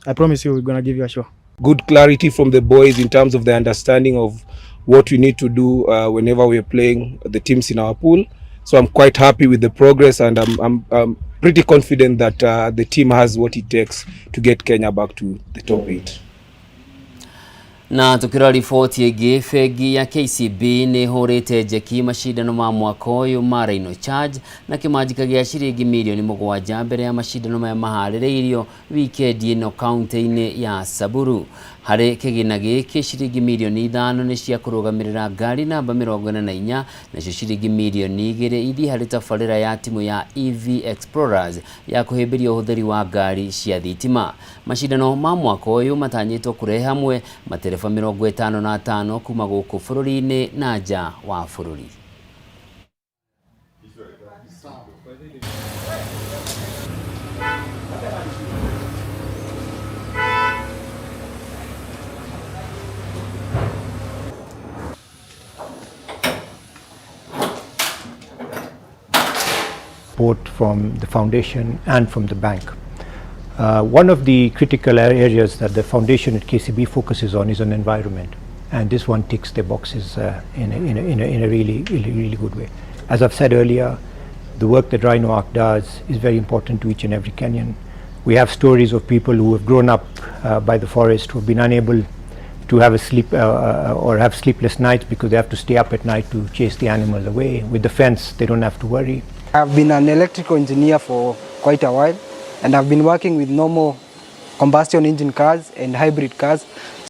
I promise you we're going to give you a show. Good clarity from the boys in terms of the understanding of what we need to do whenever we are playing the teams in our pool. So I'm quite happy with the progress, and I'm pretty confident that the team has what it takes to get Kenya back to the top 8. Na tukirora riboti ĩngĩ, bengi ya KCB nĩ ĩhũrĩte njeki macindano ma mwaka ũyũ ma Rhino Charge na kĩmanjĩka gĩa ciringi mirioni mũgwanja mbere ya macindano maya maharĩrĩirio wikendi ĩno kaunti-inĩ ya Samburu. Harĩ kĩgĩna gĩkĩ ciringi mirioni ithano nĩ cia kũrũgamĩrĩra ngari namba 44, nacio ciringi mirioni igĩrĩ ithiĩ harĩ tabarĩra ya timu ya EV Explorers ya kũhĩmbĩria ũhũthĩri wa ngari cia thitima. Macindano ma mwaka ũyũ matanyĩtwo kũrehe hamwe matereba 55 kuma gũkũ bũrũri-inĩ na nja wa bũrũri. support from the foundation and from the bank. One of the critical areas that the foundation at KCB focuses on is on environment, and this one ticks the boxes in a really, really, really good way. As I've said earlier, the work that Rhino Ark does is very important to each and every Kenyan. We have stories of people who have grown up by the forest, who have been unable to have a sleep or have sleepless nights because they have to stay up at night to chase the animals away. With the fence, they don't have to worry. I've been an electrical engineer for quite a while, and I've been working with normal combustion engine cars and hybrid cars.